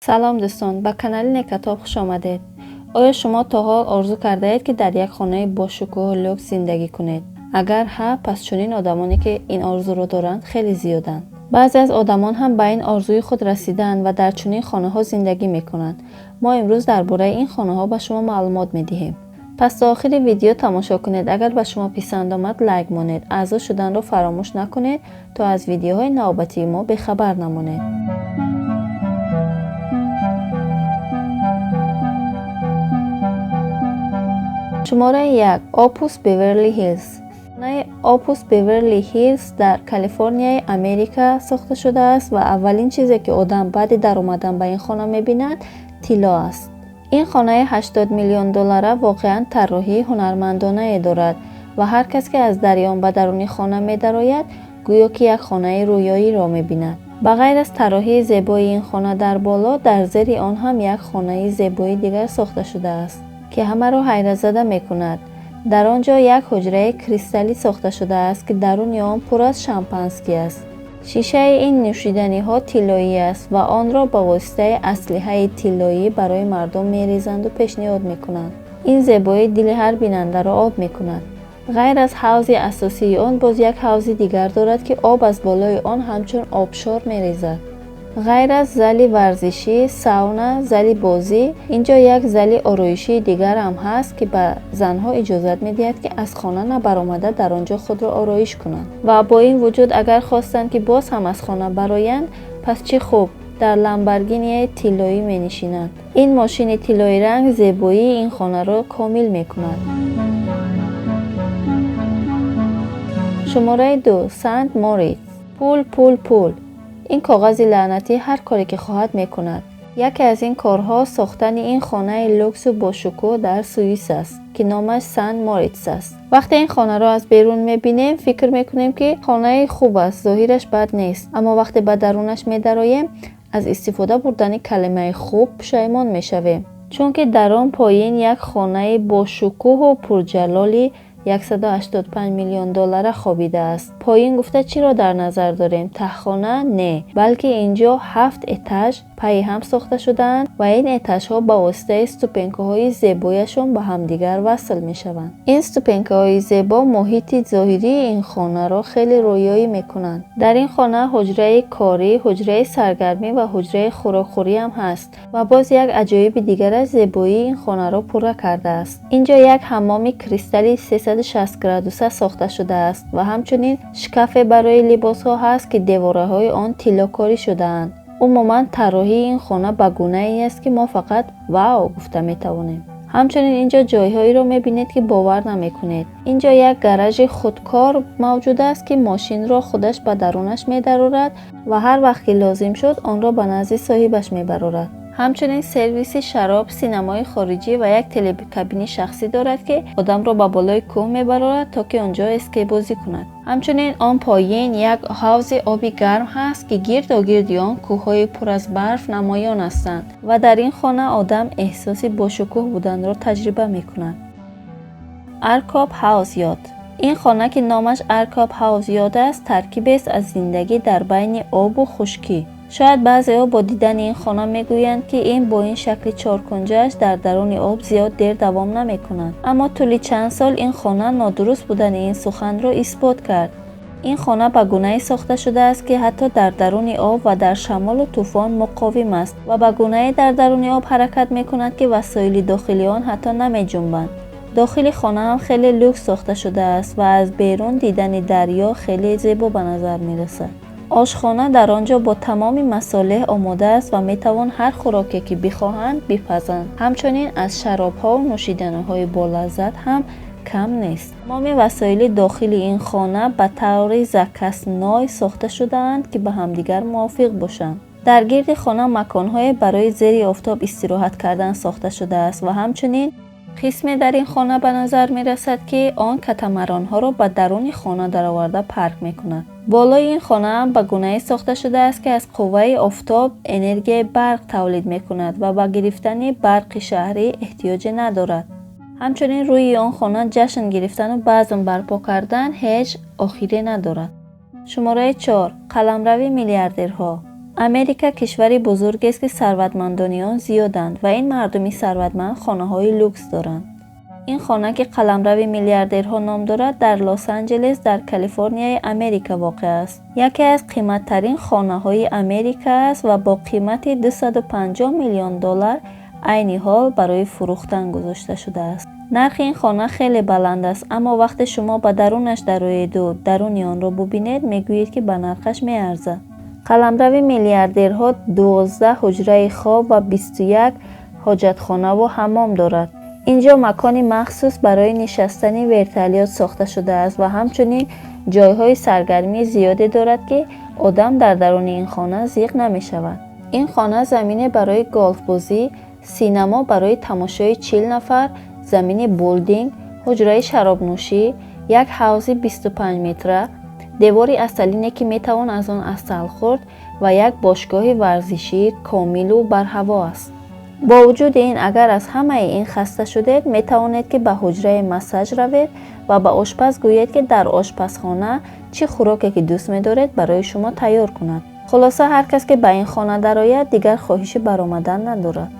Салом дӯстон, ба канали Некатоб хуш омадед. Оё шумо то ҳол орзу кардаед, ки дар як хонаи бошукӯҳу люкс зиндагӣ кунед? Агар ҳа, пас чунин одамоне, ки ин орзуро доранд, хеле зиёданд. Баъзе аз одамон ҳам ба ин орзуи худ расидаанд ва дар чунин хонаҳо зиндагӣ мекунанд. Мо имрӯз дар бораи ин хонаҳо ба шумо маълумот медиҳем. Пас то охири видео тамошо кунед. Агар ба шумо писанд омад, лайк монед. Аъзо шуданро фаромӯш накунед, то аз видеоҳои навбатии мо бехабар намонед. Шумораи 1. Опус Беверли Ҳиллз. Хонаи Опус Беверли Ҳиллз дар Калифорнияи Америка сохта шудааст ва аввалин чизе, ки одам баъди даромадан ба ин хона мебинад, тилло аст. Ин хонаи 80 миллион доллара воқеан тарроҳии ҳунармандонае дорад ва ҳар кас, ки аз дари он ба даруни хона медарояд, гӯё ки як хонаи рӯёиро мебинад. Ба ғайр аз тарроҳии зебои ин хона дар боло, дар зери он ҳам як хонаи зебои дигар сохта шудааст, ки ҳамаро ҳайратзада мекунад. Дар он ҷо як ҳуҷраи кристаллӣ сохта шудааст, ки даруни он пур аз шампанский аст. Шишаи ин нӯшиданиҳо тиллоӣ аст ва онро ба воситаи аслиҳаи тиллоӣ барои мардум мерезанду пешниҳод мекунанд. Ин зебоӣ дили ҳар бинандаро об мекунад. Ғайр аз ҳавзи асосии он боз як ҳавзи дигар дорад, ки об аз болои он ҳамчун обшор мерезад. Ғайр аз зали варзишӣ, сауна, зали бозӣ, инҷо як зали ороишии дигар ҳам ҳаст, ки ба занҳо иҷозат медиҳад, ки аз хона набаромада дар он ҷо худро ороиш кунанд. Ва бо ин вуҷуд агар хостанд, ки боз ҳам аз хона бароянд, пас чӣ хуб, дар ламборгинияи тиллоӣ менишинанд. Ин мошини тиллоиранг зебоии ин хонаро комил мекунад. Шумораи 2. Сант Моритс. Пул, пул, пул. Ин коғази лаънатӣ ҳар коре ки хоҳад мекунад. Яке аз ин корҳо сохтани ин хонаи люксу бошукӯҳ дар Суис аст, ки номаш Сан Моритс аст. Вақте ин хонаро аз берун мебинем, фикр мекунем, ки хонаи хуб аст, зоҳираш бад нест. Аммо вақте ба дарунаш медароем, аз истифода бурдани калимаи хуб пушаймон мешавем, чунки дар он поин як хонаи бошукӯҳу пурҷалоли 185 миллион доллара хобидааст. Поин гуфта чиро дар назар дорем? Таҳхона? Не, балки инҷо 7 этаж пайи ҳам сохта шудаанд ва ин этажҳо ба воситаи ступенькаҳои зебояшон ба ҳамдигар васл мешаванд. Ин ступенькаҳои зебо муҳити зоҳирии ин хонаро хеле рӯёӣ мекунанд. Дар ин хона ҳуҷраи корӣ, ҳуҷраи саргармӣ ва ҳуҷраи хӯрокхӯрӣ ҳам ҳаст ва боз як аҷоиби дигараш зебоии ин хонаро пурра кардааст. Инҷо як ҳаммоми кристалли 360 градуса сохта шудааст ва ҳамчунин шкафе барои либосҳо ҳаст, ки девораҳои он тиллокорӣ шудаанд. Умуман тарроҳии ин хона ба гунае аст, ки мо фақат вау гуфта метавонем. Ҳамчунин инҷо ҷойҳоеро мебинед, ки бовар намекунед. Инҷо як гаражи худкор мавҷуд аст, ки мошинро худаш ба дарунаш медарорад ва ҳар вақт ки лозим шуд, онро ба назди соҳибаш мебарорад. Ҳамчунин сервиси шароб, синамои хориҷӣ ва як телекабини шахсӣ дорад, ки одамро ба болои кӯҳ мебарорад, то ки онҷо эскейбозӣ кунад. Ҳамчунин он поин як ҳавзи оби гарм ҳаст, ки гирдогирди он кӯҳҳои пур аз барф намоён ҳастанд ва дар ин хона одам эҳсоси бошукӯҳ буданро таҷриба мекунад. Аркоп Ҳаус Ёт. Ин хона, ки номаш Аркоп Ҳаус Ёт аст, таркибест аз зиндагӣ дар байни обу хушкӣ. Шояд баъзеҳо бо дидани ин хона мегӯянд, ки ин бо ин шакли чоркунҷааш дар даруни об зиёд дер давом намекунад. Аммо тӯли чанд сол ин хона нодуруст будани ин суханро исбот кард. Ин хона ба гунае сохта шудааст, ки ҳатто дар даруни об ва дар шамолу тӯфон муқовим аст ва ба гунае дар даруни об ҳаракат мекунад, ки васоили дохили он ҳатто намеҷунбанд. Дохили хона ҳам хеле люкс сохта шудааст ва аз берун дидани дарё хеле зебо ба назар мерасад. Ошхона дар он ҷо бо тамоми масолеҳ омода аст ва метавон ҳар хӯроке, ки бихоҳанд, бипазанд. Ҳамчунин аз шаробҳову нӯшиданиҳои болаззат ҳам кам нест. Тамоми васоили дохили ин хона ба таври закасной сохта шудаанд, ки ба ҳамдигар мувофиқ бошанд. Дар гирди хона маконҳое барои зери офтоб истироҳат кардан сохта шудааст ва ҳамчунин қисме дар ин хона ба назар мерасад, ки он катамаронҳоро ба даруни хона дароварда парк мекунад. Болои ин хона ҳам ба гунае сохта шудааст, ки аз қувваи офтоб энергияи барқ тавлид мекунад ва ба гирифтани барқи шаҳрӣ эҳтиёҷе надорад. Ҳамчунин рӯи он хона ҷашн гирифтану базм барпо кардан ҳеҷ охире надорад. Шумораи 4. Қаламрави миллиардерҳо. Америка кишвари бузургест, ки сарватмандони он зиёданд ва ин мардуми сарватманд хонаҳои люкс доранд. Ин хона, ки қаламрави миллиардерҳо ном дорад, дар Лос-Анҷелес дар Калифорнияи Америка воқеъ аст. Яке аз қиматтарин хонаҳои Америка аст ва бо қимати 250 миллион доллар айни ҳол барои фурӯхтан гузошта шудааст. Нархи ин хона хеле баланд аст, аммо вақте шумо ба дарунаш дароеду даруни онро бубинед, мегӯед, ки ба нархаш меарзад. Қаламрави миллиардерҳо 12 ҳуҷраи хоб ва 21 ҳоҷатхонаву ҳаммом дорад. Ин ҷо макони махсус барои нишастани вертолёт сохта шудааст ва ҳамчунин ҷойҳои саргармии зиёде дорад, ки одам дар даруни ин хона зиқ намешавад. Ин хона замине барои голфбозӣ, синамо барои тамошои 40 нафар, замини боулинг, ҳуҷраи шаробнӯшӣ, як ҳавзи 25 метра, девори асалине, ки метавон аз он асал хӯрд, ва як бошгоҳи варзишии комилу барҳаво аст. Бо вуҷуди ин, агар аз ҳамаи ин хаста шудед, метавонед, ки ба ҳуҷраи массаж равед ва ба ошпаз гӯед, ки дар ошпазхона чӣ хӯроке ки дӯст медоред, барои шумо тайёр кунад. Хулоса, ҳар кас ки ба ин хона дарояд, дигар хоҳиши баромадан надорад.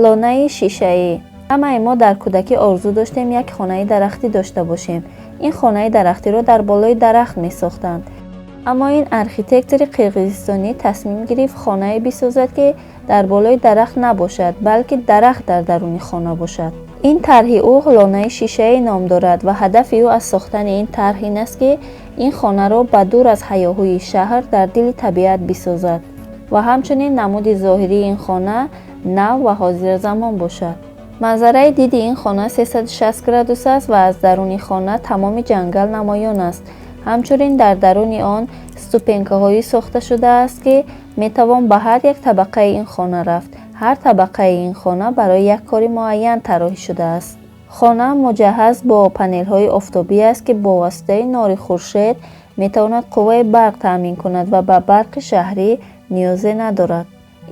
Лонаи шишаӣ. Ҳамаи мо дар кӯдакӣ орзу доштем як хонаи дарахтӣ дошта бошем. Ин хонаи дарахтиро дар болои дарахт месохтанд, аммо ин архитектори қирғизистонӣ тасмим гирифт хонае бисозад, ки дар болои дарахт набошад, балки дарахт дар даруни хона бошад. Ин тарҳи ӯ лонаи шишаӣ ном дорад ва ҳадафи ӯ аз сохтани ин тарҳ ин аст, ки ин хонаро ба дур аз ҳаёҳӯи шаҳр дар дили табиат бисозад ва ҳамчунин намуди зоҳирии ин хона нав ва ҳозиразамон бошад. Манзараи диди ин хона 360 градус аст ва аз даруни хона тамоми ҷангал намоён аст. Ҳамчунин дар даруни он ступенькаҳое сохта шудааст, ки метавон ба ҳар як табақаи ин хона рафт. Ҳар табақаи ин хона барои як кори муайян тарроҳӣ шудааст. Хона муҷаҳҳаз бо панелҳои офтобӣ аст, ки бо воситаи нори хуршед метавонад қувваи барқ таъмин кунад ва ба барқи шаҳрӣ ниёзе надорад.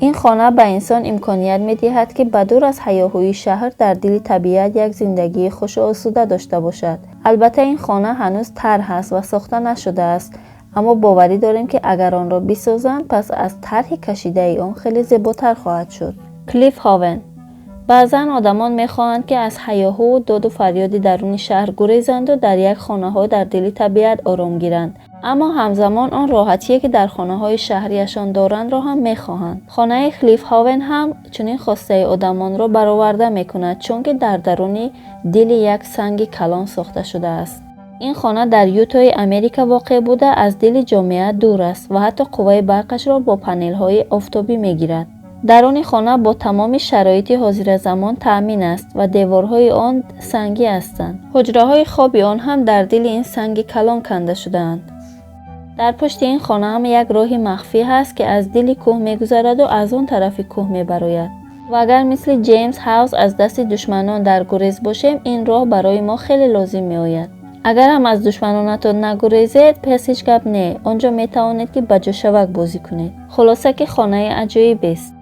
Ин хона ба инсон имконият медиҳад, ки ба дур аз ҳаёҳӯи шаҳр дар дили табиат як зиндагии хушу осуда дошта бошад. Албатта, ин хона ҳанӯз тарҳ аст ва сохта нашудааст, аммо боварӣ дорем, ки агар онро бисозанд, пас аз тарҳи кашидаи он хеле зеботар хоҳад шуд. Cliff Haven. Баъзан одамон мехоҳанд, ки аз ҳаёҳӯ доду фарёди даруни шаҳр гурезанду дар як хонаҳо дар дили табиат ором гиранд, аммо ҳамзамон он роҳатие, ки дар хонаҳои шаҳрияшон дорандро ҳам мехоҳанд. Хонаи Cliff Haven ҳам чунин хостаи одамонро бароварда мекунад, чунки дар даруни дили як санги калон сохта шудааст. Ин хона дар Ютои Америка воқеъ буда, аз дили ҷомеа дур аст ва ҳатто қувваи барқашро бо панелҳои офтобӣ мегирад. Даруни хона бо тамоми шароити ҳозиразамон таъмин аст ва деворҳои он сангӣ ҳастанд. Ҳуҷраҳои хоби он ҳам дар дили ин санги калон канда шудаанд. Дар пушти ин хона ҳам як роҳи махфӣ ҳаст, ки аз дили кӯҳ мегузараду аз он тарафи кӯҳ мебарояд. Ва агар мисли Ҷеймс Ҳаус аз дасти душманон дар гурез бошем, ин роҳ барои мо хеле лозим меояд. Агар ҳам аз душманонатон нагурезед, пас ҳеҷ гап не, он ҷо метавонед, ки ба ҷӯшавак бозӣ кунед. Хулоса, ки хонаи аҷоибест.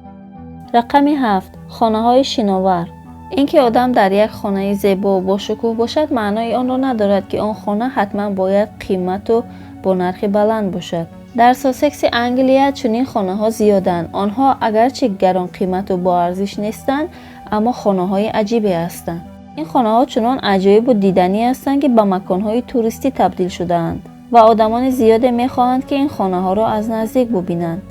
Рақами 7: хонаҳои шиновар. Ин ки одам дар як хонаи зебову бошукӯҳ бошад, маънои онро надорад, ки он хона ҳатман бояд қимату бо нархи баланд бошад. Дар Сосекси Англия чунин хонаҳо зиёданд. Онҳо агарчи гаронқимату боарзиш нестанд, аммо хонаҳои аҷибе ҳастанд. Ин хонаҳо чунон аҷоибу диданӣ ҳастанд, ки ба маконҳои туристӣ табдил шудаанд ва одамони зиёде мехоҳанд, ки ин хонаҳоро аз наздик бубинанд.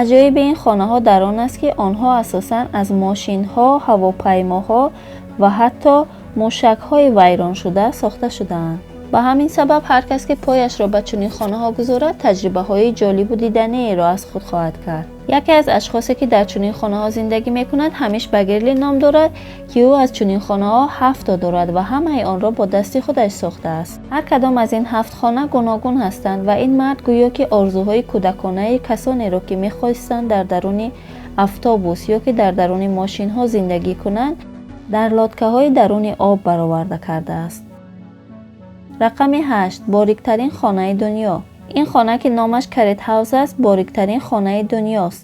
Аҷоиби ин хонаҳо дар он аст, ки онҳо асосан аз мошинҳо, ҳавопаймоҳо ва ҳатто мушакҳои вайроншуда сохта шудаанд. Ба ҳамин сабаб ҳар кас, ки пояшро ба чунин хонаҳо гузорад, таҷрибаҳои ҷолибу диданиеро аз худ хоҳад кард. Яке аз ашхосе, ки дар чунин хонаҳо зиндагӣ мекунад, Ҳамиш Багерли ном дорад, ки ӯ аз чунин хонаҳо ҳафто дорад ва ҳамаи онро бо дасти худаш сохтааст. Ҳар кадом аз ин ҳафт хона гуногун ҳастанд ва ин мард гӯё ки орзуҳои кӯдаконаи касонеро, ки мехостанд дар даруни автобус ё ки дар даруни мошинҳо зиндагӣ кунанд, дар лодкаҳои даруни об бароварда кардааст. Рақами 8: бориктарин хонаи дунё. Ин хона, ки номаш Caret House аст, бориктарин хонаи дунёст.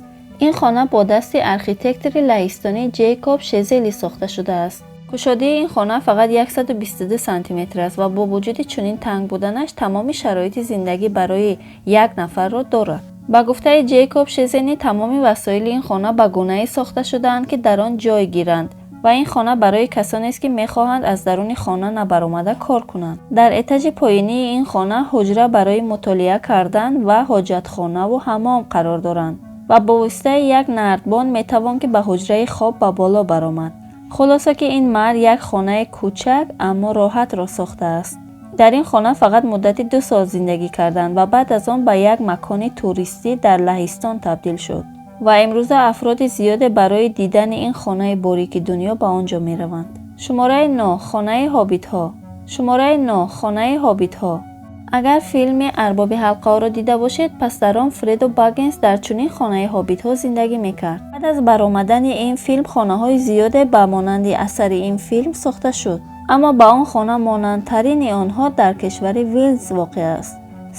Ин хона бо дасти архитектори лаҳистонӣ Ҷейкоб Шезели сохта шудааст. Кушодии ин хона фақат 122 сантиметр аст ва бо вуҷуди чунин танг буданаш тамоми шароити зиндагӣ барои як нафарро дорад. Ба гуфтаи Ҷейкоб Шезени, тамоми васоили ин хона ба гунае сохта шудаанд, ки дар он ҷой гиранд ва ин хона барои касонест, ки мехоҳанд аз даруни хона набаромада кор кунанд. Дар этажи поинии ин хона ҳуҷра барои мутолиа кардан ва ҳоҷатхонаву ҳаммом қарор доранд ва бо воситаи як нардбон метавон, ки ба ҳуҷраи хоб ба боло баромад. Хулоса, ки ин мард як хонаи кӯчак, аммо роҳатро сохтааст. Дар ин хона фақат муддати 2 сол зиндагӣ карданд ва баъд аз он ба як макони туристӣ дар Лаҳистон табдил шуд ва имрӯза афроди зиёде барои дидани ин хонаи борики дунё ба он ҷо мераванд. Шумораи 9, хонаи ҳобитҳо. Шумораи 9, хонаи ҳобитҳо. Агар филми «Арбоби ҳалқаҳоро» дида бошед, пас дар он Фредо Баггинс дар чунин хонаи ҳобитҳо зиндагӣ мекард. Баъд аз баромадани ин филм хонаҳои зиёде ба монанди асари ин филм сохта шуд, аммо ба он хона монандтарини онҳо дар кишвари Уилз воқеъ аст.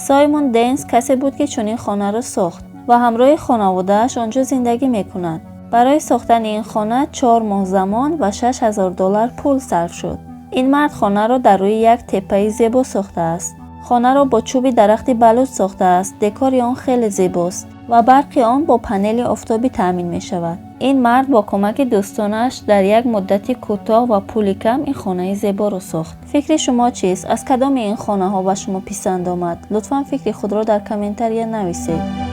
Саймон Денс касе буд, ки чунин хонаро сохт ва ҳамроҳи хонаводааш он ҷо зиндагӣ мекунад. Барои сохтани ин хона 4 моҳ замон ва 6000 доллар пул сарф шуд. Ин мард хонаро дар рӯи як теппаи зебо сохтааст. Хонаро бо чӯби дарахти балут сохтааст. Декори он хеле зебост ва барқи он бо панели офтобӣ таъмин мешавад. Ин мард бо кӯмаки дӯстонаш дар як муддати кӯтоҳ ва пули кам ин хонаи зеборо сохт. Фикри шумо чист? Аз кадоми ин хонаҳо ба шумо писанд омад? Лутфан фикри худро дар комментария нависед.